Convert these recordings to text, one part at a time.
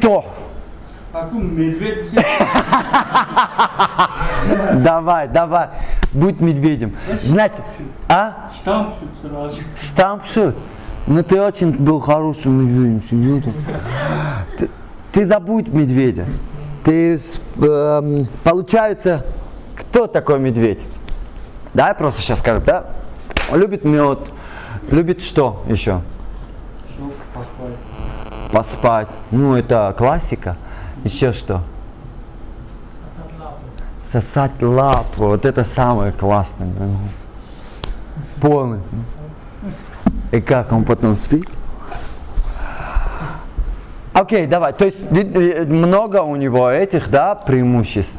Кто? Медведь. Давай, давай, будь медведем. Значит, а? Штампшут сразу. Штампшут? Ну ты очень был хорошим медведем, сидел там. Ты забудь медведя. Ты, получается, кто такой медведь? Да, я просто сейчас скажу, да? Он любит мед, любит что еще? Поспать. Поспать. Ну, это классика. Еще что? Сосать лапу. Вот это самое классное. Полностью. И как он потом спит? Окей, давай. То есть много у него этих, да, преимуществ.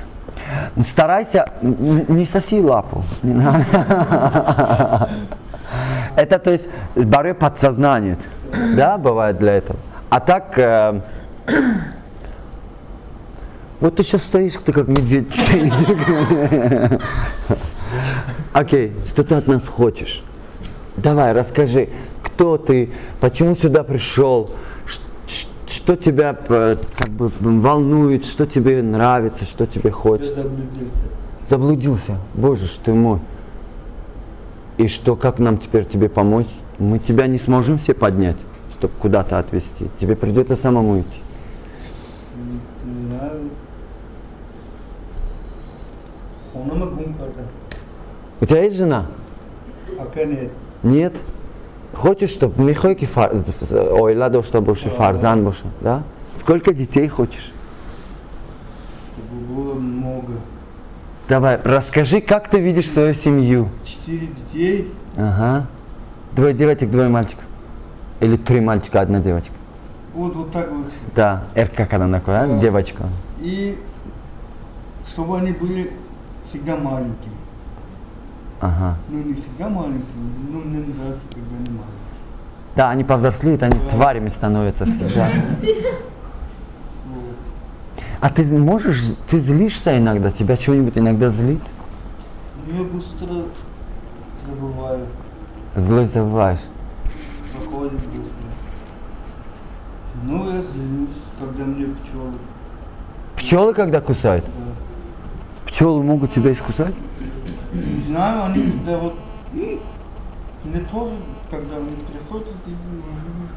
Старайся, не соси лапу. Не надо. Это, то есть, баре подсознание, да, бывает для этого. А так, вот ты сейчас стоишь, ты как медведь. Окей, что ты от нас хочешь? Давай, расскажи, кто ты, почему сюда пришел, что тебя как бы волнует, что тебе нравится, что тебе хочется. Я заблудился. Заблудился, боже ж ты мой. И что, как нам теперь тебе помочь? Мы тебя не сможем все поднять, чтобы куда-то отвезти. Тебе придется самому идти. Не знаю. У тебя есть жена? Пока нет. Нет? Хочешь, чтобы мехойки ойла дошла больше, фарзан больше, да? Сколько детей хочешь? Чтобы было много. Давай, расскажи, как ты видишь свою семью? 4 детей. Ага. 2 девочек, 2 мальчика. Или 3 мальчика, 1 девочка. Вот так лучше. Да, РК когда такое, да? Девочка. И чтобы они были всегда маленькие. Ага. Ну, не всегда маленькие, но мне нравится, когда они маленькие. Да, они повзрослеют, они тварями становятся всегда. Вот. А ты можешь, ты злишься иногда? Тебя что-нибудь иногда злит? Ну, я быстро забываю. Злость забываешь? Проходит быстро. Ну, я злюсь, когда мне пчелы. Пчелы когда кусают? Да. Пчелы могут тебя искусать? Не знаю, они когда вот... Мне тоже, когда они приходят,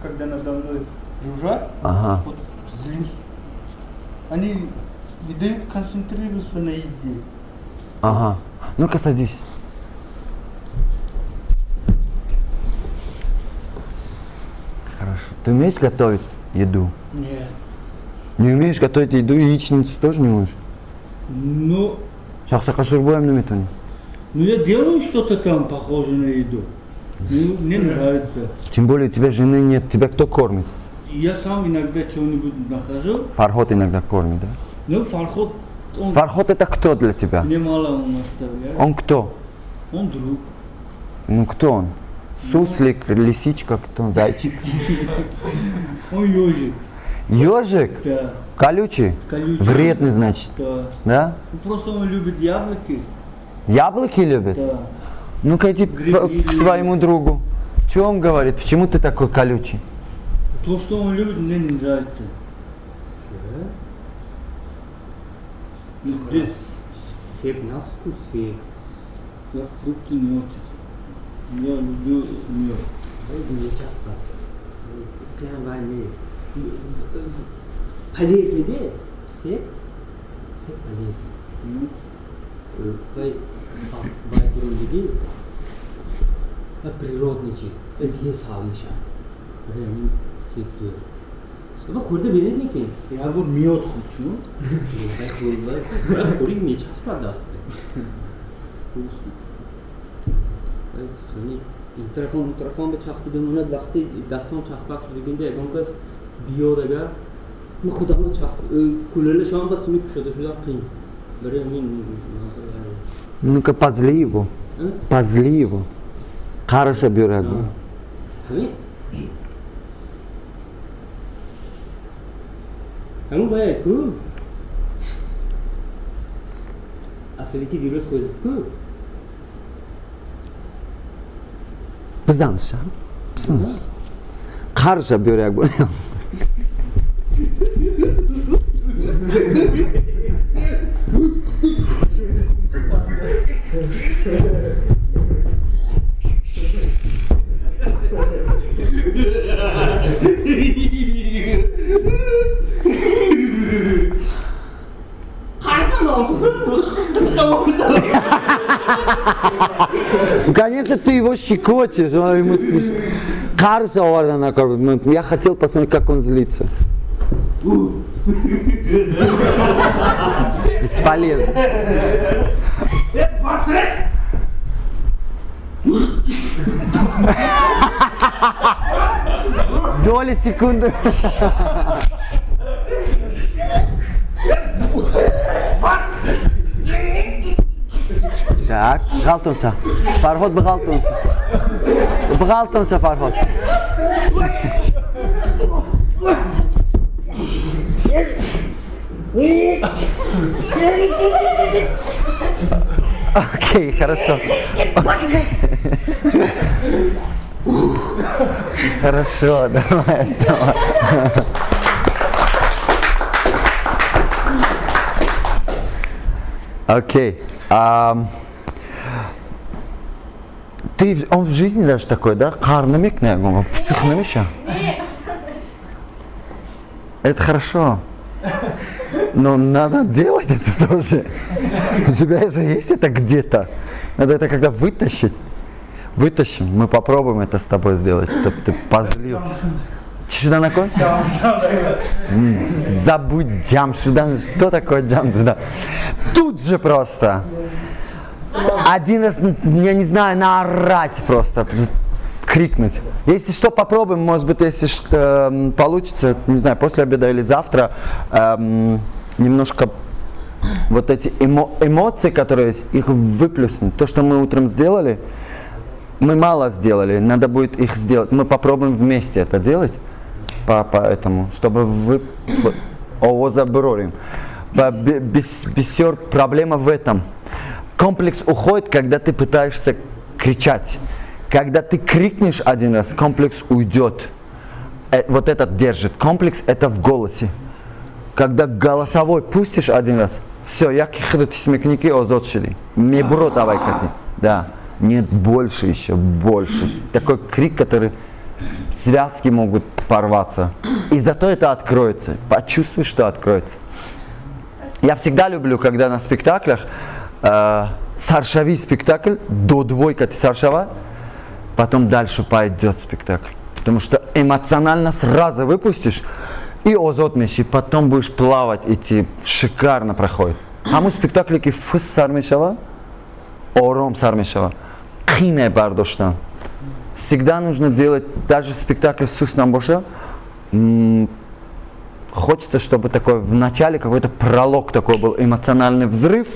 когда надо мной жужжат, ага. Вот злюсь. Они не дают концентрироваться на еде. Ага. Ну-ка садись. Хорошо. Ты умеешь готовить еду? Нет. Не умеешь готовить еду, яичницу тоже не можешь? Ну... Шахшака шурбоем не метони. Ну я делаю что-то там похожее на еду. Ну, мне нравится. Тем более у тебя жены нет, тебя кто кормит? Я сам иногда чего-нибудь нахожу. Фарход иногда кормит, да? Ну, Фарход... Он... Фарход это кто для тебя? Мне мало он оставляет. Он кто? Он друг. Ну кто он? Суслик, лисичка, кто он? Зайчик? Он ежик. Ежик? Да. Колючий? Колючий. Вредный, значит? Да. Да? Ну, просто он любит яблоки. Яблоки любит? Да. Ну-ка иди к своему другу. Что он говорит? Почему ты такой колючий? То, что он любит, мне не нравится. Ну, здесь Себ нахску себ. Я фрукты не очень. Я люблю мед. Не часто. Полезный, да? Себ? Себ полезный. Вай дурундиги ва природный чиз. Ва тез ҳал мешавад. Барои ҳамин себ зӯр. Ва хӯрда бинед неки? Я говорю, мед хочу. Вай хӯрӣ мечаспад даст. Ин тарафон ба часпида монад, вақти дастон часпак шудагинда ягон кас биёд агар ман худамро часп кулалашон ба суми кушода шуда қин. Барои ҳамин. Ну-ка позли его. Позли его. Қараша бюрагу. Ҳамин. Ҳамин бояд ку? Асали ки дирӯз хӯрд ку? Бизанша. Бизанш. Қарша бюрагу. Конечно, ты его щекочешь, он ему смешно. Я хотел посмотреть, как он злится. Бесполезно. Доли секунды. Так, ғалтонса. Фарход бғалтонса. Бғалтонса, Фарход. Окей, хорошо. Хорошо, давай, вставай. Окей. Ты, он в жизни даже такой, да? Это хорошо. Но надо делать это тоже. У тебя же есть это где-то. Надо это когда вытащить. Вытащим. Мы попробуем это с тобой сделать, чтобы ты позлился. Чшиданакон? Забудь джамшудан. Что такое джамшудан? Тут же просто. Один раз, я не знаю, наорать просто, крикнуть. Если что, попробуем, может быть, если что, получится, не знаю, после обеда или завтра, немножко вот эти эмоции, которые есть, их выплеснуть. То, что мы утром сделали, мы мало сделали, надо будет их сделать. Мы попробуем вместе это делать, по этому, чтобы вы... Проблема в этом. Комплекс уходит, когда ты пытаешься кричать. Когда ты крикнешь один раз, комплекс уйдет. Вот этот держит. Комплекс это в голосе. Когда голосовой пустишь один раз, все, я кихрутисмекники озотшили. Мебро давай кати. Да. Нет, больше еще, больше. Такой крик, который связки могут порваться. И зато это откроется. Почувствуй, что откроется. Я всегда люблю, когда на спектаклях саршави спектакль, до двойка ты саршава, потом дальше пойдет спектакль. Потому что эмоционально сразу выпустишь и озот меши, потом будешь плавать, идти, шикарно проходит. А мы спектаклики фыс сармешава, ором сармешава, кине бардоштан. Всегда нужно делать, даже спектакль сус намбоша, хочется, чтобы такой в начале какой-то пролог такой был, эмоциональный взрыв,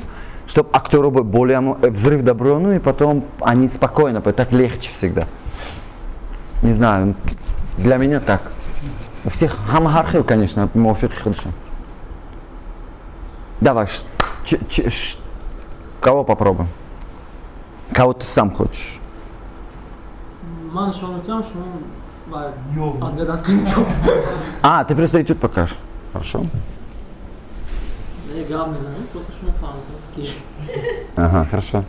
чтобы актеру был более взрыв добро, ну и потом они спокойно, так легче всегда. Не знаю, для меня так. У всех хамахархил, конечно, мофик хорошо. Давай, кого попробуем? Кого ты сам хочешь? А, ты просто этюд покажешь. Хорошо. Ага, хорошо.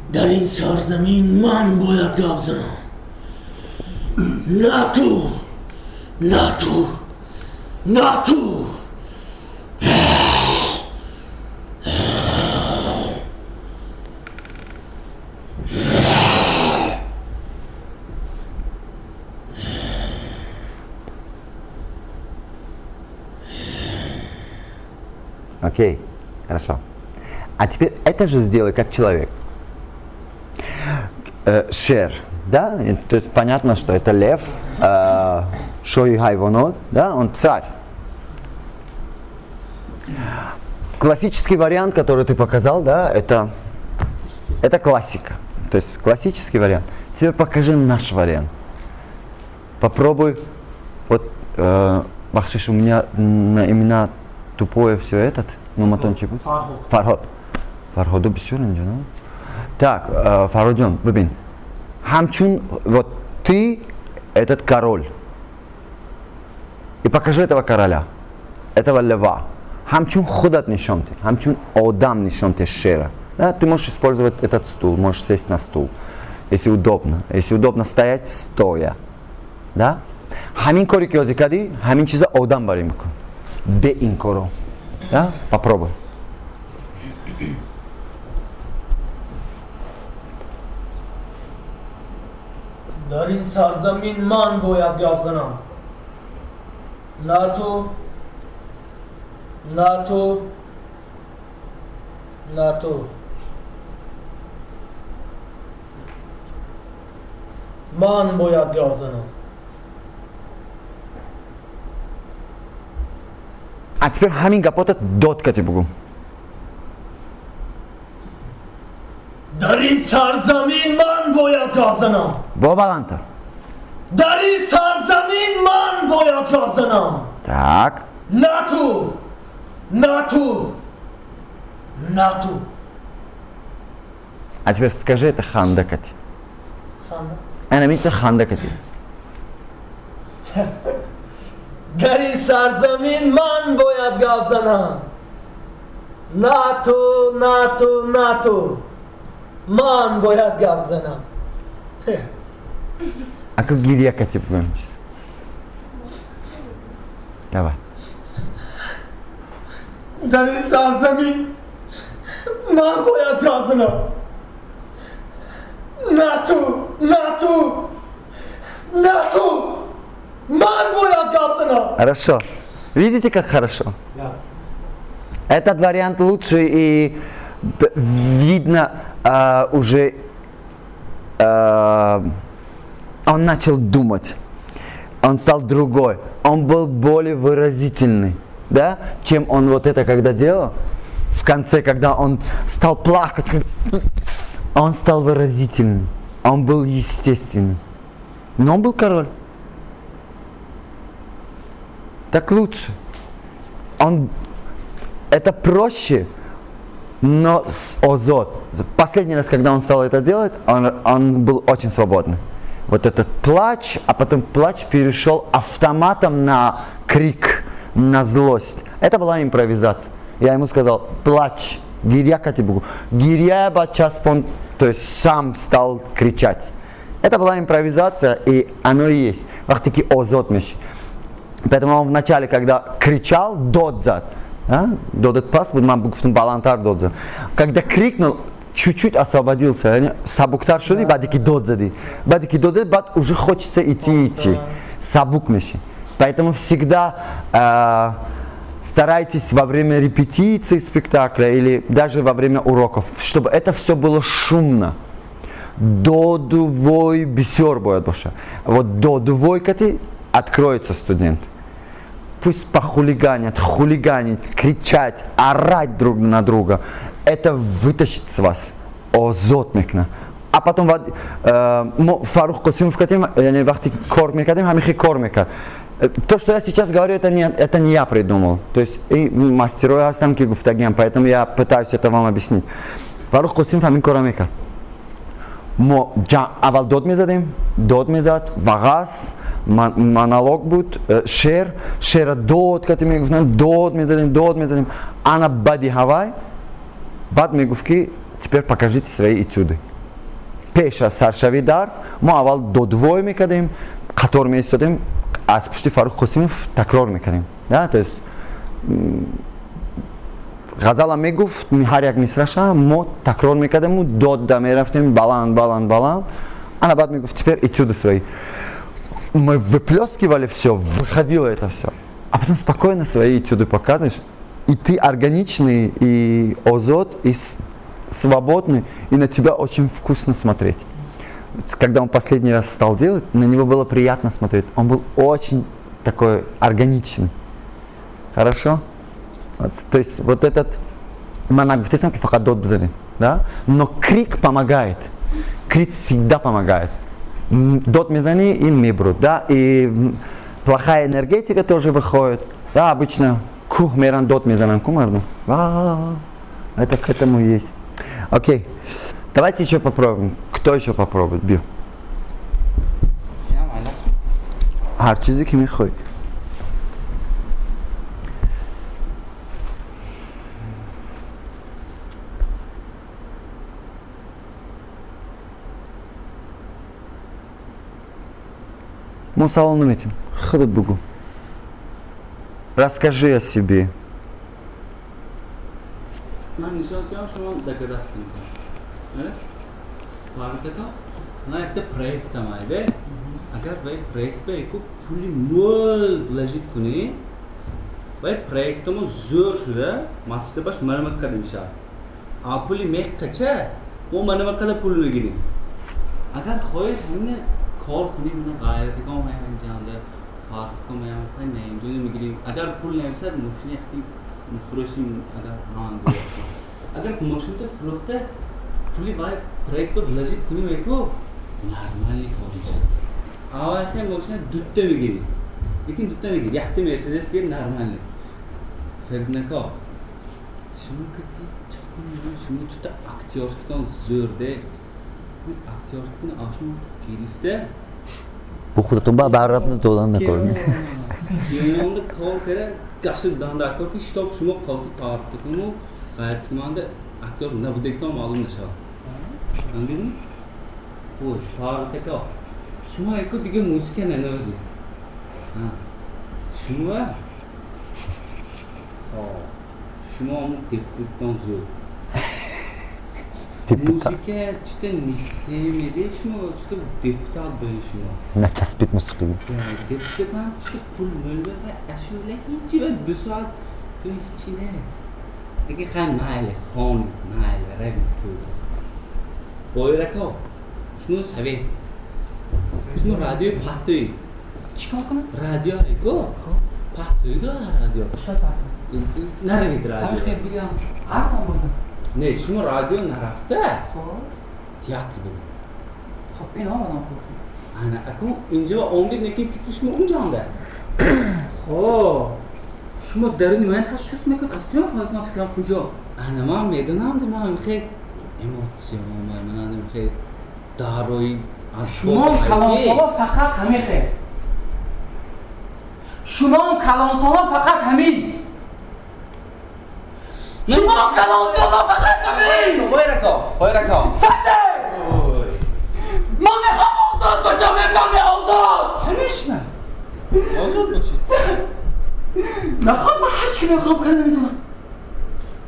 Дар ин сарзамин ман бояд гап занам. На ту, на ту, на ту. Окей, хорошо. А теперь это же сделай как человек. Шер, да? То есть понятно, что это лев, Шои Хайвонот, да? Он царь. Классический вариант, который ты показал, да, это классика. То есть классический вариант. Теперь покажи наш вариант. Попробуй. Вот, бахшиш, у меня на имена тупое все этот. Ну, матончик. Фарход. Фарход. Фарходу бисёр инҷо, не? Так, Фарходҷон, бибин. Ҳамчун вот ты этот король. И покажи этого короля, этого льва. Ҳамчун худат нишон те, ҳамчун одам нишон те шера. Да? Ты можешь использовать этот стул, можешь сесть на стул, если удобно. Если удобно стоять, стоя. Да? Ҳамин коре ки ҳозир кардӣ, ҳамин чиза одам барин бикун. Бе ин коро. Да? Попробуй. Дар ин сарзамин ман бояд гап занам. На ту, на ту, на ту. Ман бояд гап занам. А теперь ҳамин гапота дод кати бугу. Дар ин сарзамин ман бояд гап занам. Бо баландтар. Дар ин сарзамин ман бояд гап занам. Так. На ту, на ту, на ту. А теперь скажи это ханда кати. Ханда? Ана ханда кати. Дар ин сарзамин ман бояд гап занам. На ту, на ту, на ту. Ман бояд гап занам. А как гиря кати бугӯем? Давай. Дар ин сарзамин ман бояд гап занам. На ту, на ту, на ту. Ман бояд гап занам. Хорошо. Видите, как хорошо? Да. Этот вариант лучше и видно уже он начал думать, он стал другой, он был более выразительный, да, чем он вот это когда делал. В конце, когда он стал плакать, он стал выразительный, он был естественный. Но он был король. Так лучше. Он, это проще, но с озод. Последний раз, когда он стал это делать, он был очень свободный. Вот этот плач, а потом плач перешел автоматом на крик, на злость. Это была импровизация. Я ему сказал, плачь, гиря катибугу. Гиря бачаспон, то есть сам стал кричать. Это была импровизация, и оно и есть. Вахтики озод меши. Поэтому он вначале, когда кричал, додзад, додет пас, балантар додзад. Когда крикнул, чуть-чуть освободился. Сабуктар шуди, бадики додзади. Бадики додзади, бад уже хочется идти. Сабук меши. Поэтому всегда старайтесь во время репетиции спектакля или даже во время уроков, чтобы это все было шумно. Додувой бисер бояд боша. Вот додувой кати откроется студент. Пусть похулиганят, хулиганить, кричать, орать друг на друга. Это вытащит с вас. Озод мекна. А потом Фарух Косимов катим, яъне вақти кор мекардем, ҳамихи кор мекард. То, что я сейчас говорю, это не я придумал. То есть и мастерой ҳастам ки гуфтагиам, поэтому я пытаюсь это вам объяснить. Фарух Косимов ҳамин кора мекард. Мо аввал дод мезадем, дод мезад, вағаз, монолог буд, шеър, шеъра дод кати мегуфтанд, дод мезадем. Ана бади ҳавай, баъд мегуфт ки теперь покажите свои этюды. Пеш аз саршави дарс мо аввал додвой мекардем, қатор меистодем, аз пушти Фарух Қосимов такрор мекардем. Да, то есть ғазала мегуфт, ҳар як мисраша мо такрор мекардему, додда мерафтем, баланд, баланд, баланд. Ана баъд мегуфт, теперь этюды свои. Мы выплескивали все, выходило это все. А потом спокойно свои этюды показываешь, и ты органичный, и озод, и свободный, и на тебя очень вкусно смотреть. Когда он последний раз стал делать, на него было приятно смотреть. Он был очень такой органичный. Хорошо? Вот, то есть вот этот монах в, да? Но крик помогает. Крик всегда помогает. Дот мезани и мебрут, да? И плохая энергетика тоже выходит. Да, обычно кух меран дот мезанан кумарну. Это к этому есть. Окей. Давайте еще попробуем. Кто еще попробует? Бил. Ҳар чизе ки мехоҳӣ. Мо савол наметем. Худат бугӯ. Расскажи о себе. Ман нишон кардам, шумо догадаться мекунед. Фарҳад, ман якта проект амайде. Агар вай проект ба яку пули мол вложить кунӣ, вай проектамо зӯр шуда, масштабаш манама қада мешавад. А пули меққача, мо манама қада пул мегирем. Агар хоҳед ҳамина кор кунем, ина ғайратикон ҳамин ҷанда, фарқкон ҳамин наимҷони мегирем. Агар пул нарасад, мошина яхти мефурӯшем, агар ҳан агар мошината фурӯхта, пули вай проект ба вложить кунем, яку нормальный кор мешавад. Аввал хе мошина дутта мегирем. Лекин дутта нагир, якта Мерседес гир нормальный. Фариднако, шумо кати чакон, шумо чута актёрскитон зӯрде. Актёрскитон ашумо гирифта. Бу худатон ба барратни додан накор. Ёнонда кор кара гашт данда актёр ки штоб шумо қавти фарқтикуну ғайратманда актёр набудагитон маълум нашавад. Андидми? Хош, Фарҳад, шумо яку дига музыка нанавозед. Шумо шумо ҳамун депутаттон зӯр. Музыка чута нитемеде, шумо чута депутат будед шумо. Начаспид мусиқӣ. Депутат ҳам чута пул мӯлба ва ашула ҳичи ва 2 соат ту ҳичи не. Лекин хай майли, хонед, майли, равед ту. Боир ако, шумо совет. Шумо радиои паттоед. Чӣ кор кунам? Радио айко? Паттоед радио. Шояд паттоед. Наравед радио. Ҳамин хел бигирам. Ҳар ком бурдам. Не, шумо радио нарафта. Театр биред. Хоб, ин омадам хуб. Ана, ако инҷо омдед, лекин фикри шумо унҷо омда. Хоб. Шумо даруни ман ташхис мекунед, аз куҷо мефаҳмед ман фикрам куҷо? Ана, ман медонам, ман хел эмоция омад, ман хел дарои шумо калонсоло фақат ҳамин хел. Шумо калонсоло фақат ҳамин. Шумо калонсоло фақат ҳамин. Бойрако, бойрако. Фатте! Ман мехоҳам озод бошам, мефаҳми озод. Конечно. Озод бошед. Нахоҳ ман ҳар чӣ ки мехоҳам карда наметавонам.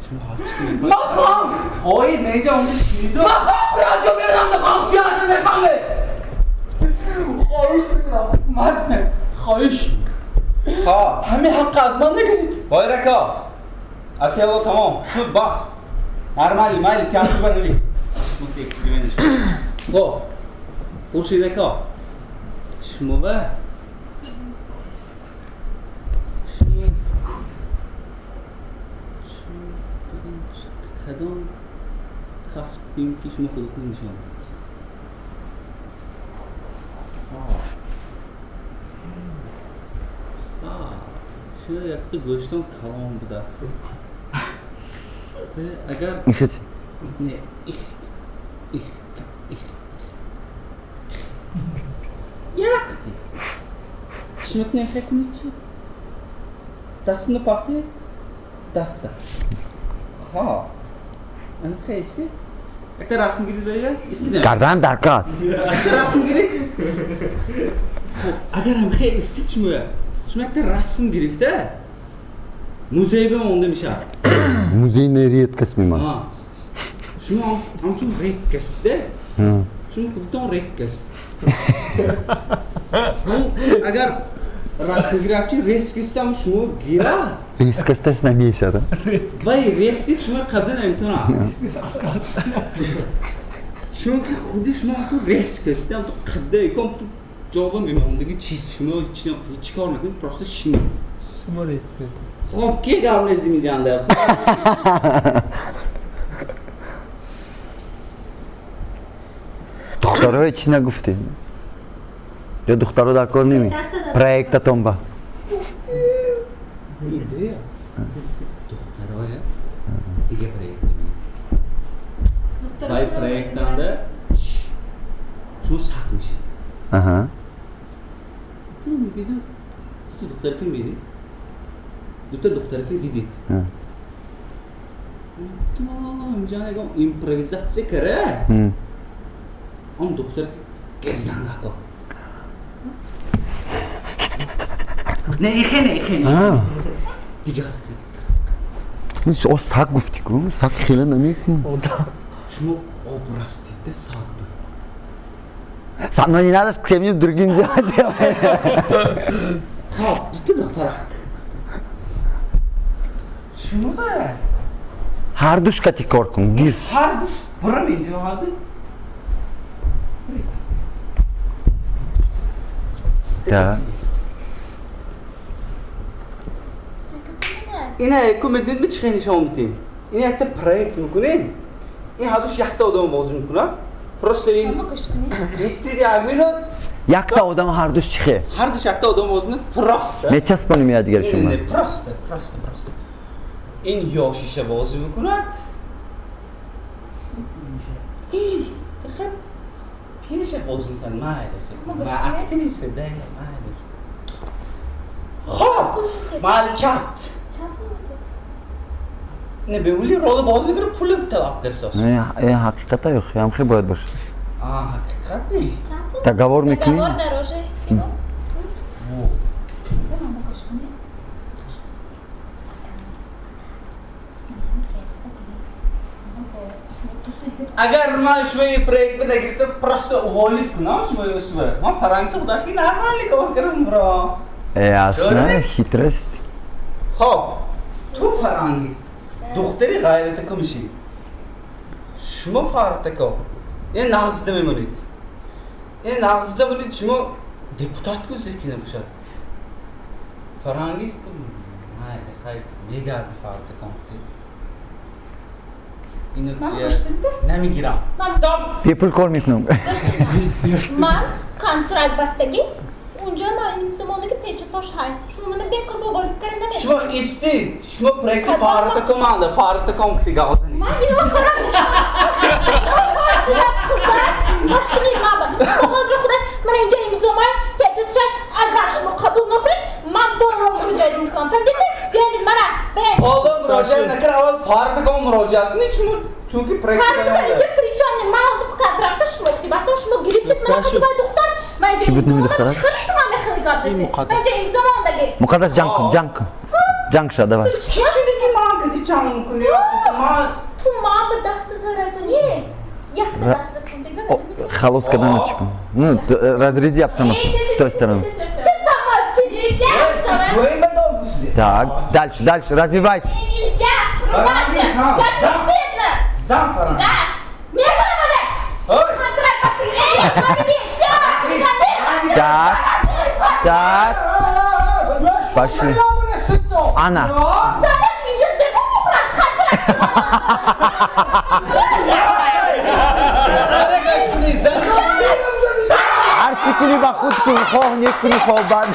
Шумо ҳар чӣ ки мехоҳед. Ман хоҳам. Хоҳед, не инҷа онҷо шунидо. Ман хоҳам радио мерам, нахоҳам театр мефаҳме. Хоҳиш мекунам, мард нест. Хоҳиш. Ха. Ҳамин ҳаққа аз ман нагиред. Бойрако. Акело тамом. Шуд бас. Нормали, майли театр баравед. Хоб. Хуршид ака. Шумо ба шумо кадом касбим ки шумо худатон нишон додед? Шумо якта гӯштон калон будааст. Агар не, их их их якти шумо нехе кунед чи? Дастуно пахте? Даста. Ха. Ана хейси? Якта расм гирид оя? Истидем. Гардан даркар. Якта расм гирид? Хоб, агар ҳам хей истид шумо, шумо якта расм гирифта, музей ба монда мешавад. Музей не редкость мемонад. Шумо ҳамчун редкость, де? Шумо худатон редкость. Агар расмгиракчи резкостам шумо гира. Резкосташ намешавад. Вай резки шумо қабла наметавонад. Чунки худи шумо ҳамту резкость, ҳамту қадда иком ту ҷавоба мемондагӣ чиз шумо ҳеч кор накунед, просто шинед. Шумо редкость. Хоб, ки гап незди миҷанда? Духтарои чӣ нагуфтед? Ё духтаро дар кор неми? Проектатон ба. Идея. Духтароя дига проект. Вай проектанда шумо сахт мешед. Аҳа. Ту мебиду ду духтарки мебинед, дута духтарки дидед. Ту инҷа ягон импровизатсия кара, он духтарки гездангако. Не, ихе, не, ихе, не. Дигар хе. О, саг гуфтӣ ку, саг хеле намекун. Шумо образ дида саг б. Со мной не надо, с кем-нибудь другим делать. Хоб, дута духтарак. Шумо ба? Ҳардуш кати кор кун, гир. Ҳардуш буран инҷо ҳаду. Да. Ина ку медонед ми чӣ хел нишон медиҳем? Ина якта проект мекунем. Ин ҳардуш якта одам бозӣ мекунад. Просто ин истиди як минут. Якта одам ҳардуш чӣ хел? Ҳардуш якта одам бозӣ мекунад. Просто. Мечаспонем якдигар шумо. Не, просто, просто, просто. Ин ёшиша бозӣ мекунад. Хеб пириша бозӣ мекунад. Майли. Ма актриса, да, майли. Хоб, малчат. Не, беҳули рола бозӣ мекунад, пули талаб кардааст. Не, ҳақиқата ё ҳамхе бояд бошад. А, ҳақиқат не. Договор мекунӣ? Договор дороже всего. Агар ман шумо ин проект бинагирифта, просто уволить кунам шумо шумо. Ман фарангиса худаш ки нормально кор кардам, бро. Ясно, хитрость. Хоб, ту фарангиз. Духтари ғайратако мешӣ. Шумо фарқтако. Ин нағзида мемонед. Ин нағзида монед, шумо депутат ку зеки набошад. Фарангиз майли, хай мегарди фарқтако. Ино намегирам. Стоп! Бепул кор мекунам. Ман контракт бастагӣ. Унҷо ман имзомондаги печатош ҳай. Шумо мана бекор бо волид кара намешавад. Шумо исти, шумо проекти фарта команда, фарта ком кти гавзани. Ман ино корам. Бошкини маба. Коғозро худаш мана инҷа имзомай печатшай. Агар шумо қабул накунед, ман бо муроҷиат мекунам. Фаҳмидед? Биёед мара. Биёед. Ҳоло муроҷиат накард, аввал фарта ком муроҷиат кунед шумо, чунки проект Фарта инҷа причём не, ман ҳозир контракта шумо кутӣ бастам, шумо гирифтед мана кутибай духтар. Ман инҷа имзомонда чӣ хеле ту ман мехели гап застед? Ман инҷа имзомондаги. Муқаддас ҷанг кун, ҷанг кун. Ҷанг ша, давай. Чӣ шуди ки ман кади ҷанг мекунӣ? Ман ту ман ба даст расонӣ. Якта даст расондига медонӣ? Халос кардан чӣ кун? Ну, разряди обстановку с той стороны. Так, дальше, дальше, развивайте. Нельзя ругаться! Как стыдно! Да! Так, так, пошли. Анна. Ҳарчи кунӣ ба худ кун, хоҳ некунӣ, хоҳ бад.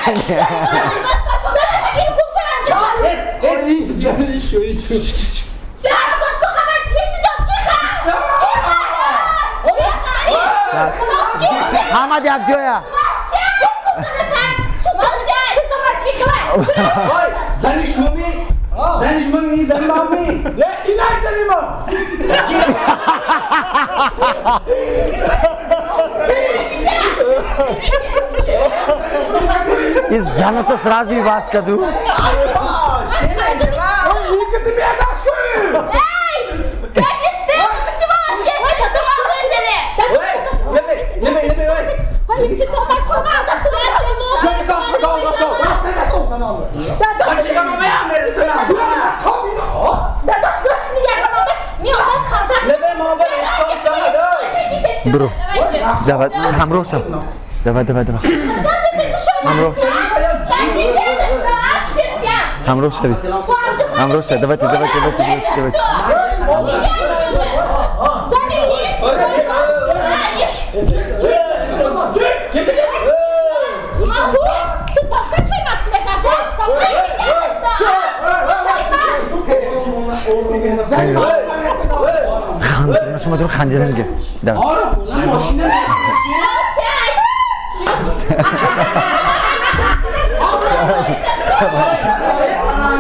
Ҳамад якҷоя. Зани шумо? Зани шумо ми, зани ман ми? Инак зани ман. И занаша сразу и вас каду. Эй! Как стыдно! Почему вообще что это выжили? Бро, давай, ҳамроҳ шав. Давай, давай, давай. Ҳамроҳ. Ҳамроҳ шавед. Ҳамроҳ шавед. Давайте, давайте, давайте, давайте, давайте. Шумо дур хандидан ге. Давай.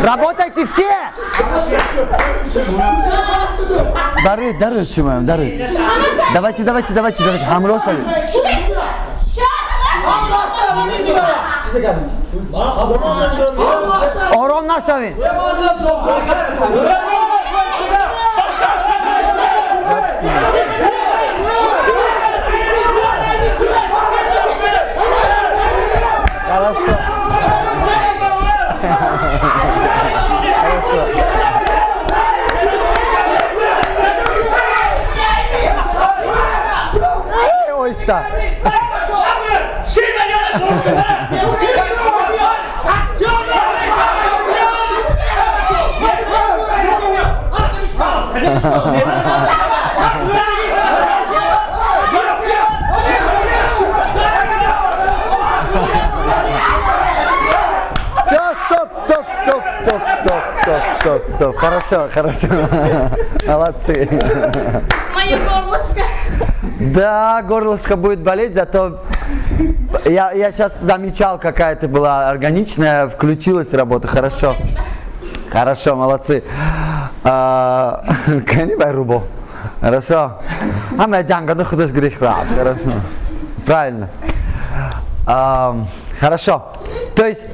Работайте все! Дары, дары, шумаем, дары. Давайте, давайте, давайте, давайте. Ҳамроҳ шавед. Ором нашавед. Хорошо. Хорошо. Эй, ойста. Все, стоп, стоп, стоп, стоп, стоп, стоп, стоп, стоп. Хорошо, хорошо. Молодцы. Мое горлышко. Да, горлышко будет болеть, зато я сейчас замечал, какая ты была органичная, включилась работа, хорошо. Хорошо, молодцы. Кани рубо. Хорошо. Ама ҷангаду худаш гирифт рафт. Хорошо. Правильно. Хорошо. То есть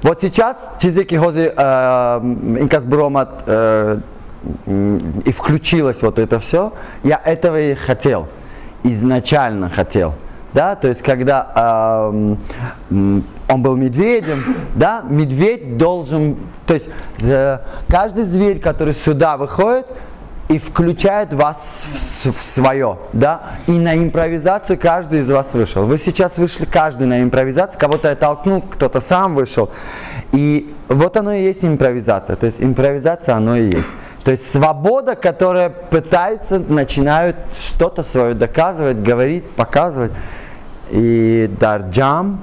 вот сейчас чизе ки ҳози инкас буромад и включилось вот это все, я этого и хотел, изначально хотел. Да, то есть когда он был медведем, да, медведь должен, то есть каждый зверь, который сюда выходит и включает вас в свое, да, и на импровизацию каждый из вас вышел. Вы сейчас вышли каждый на импровизацию, кого-то я толкнул, кто-то сам вышел. И вот оно и есть импровизация, то есть импровизация оно и есть. То есть свобода, которая пытается, начинают что-то свое доказывать, говорить, показывать. И дар ҷам,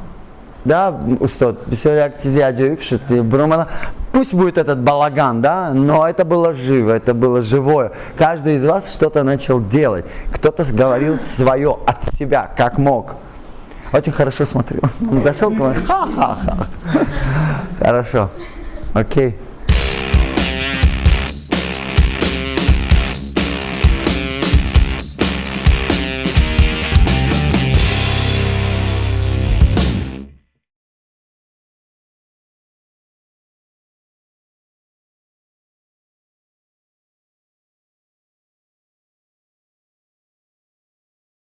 да, устод, бисёр як чизи аҷоиб шуд, буромада, пусть будет этот балаган, да, но это было живо, это было живое. Каждый из вас что-то начал делать, кто-то говорил свое от себя, как мог. Очень хорошо смотрел. Он зашел, говорит, ха-ха-ха. Хорошо, окей.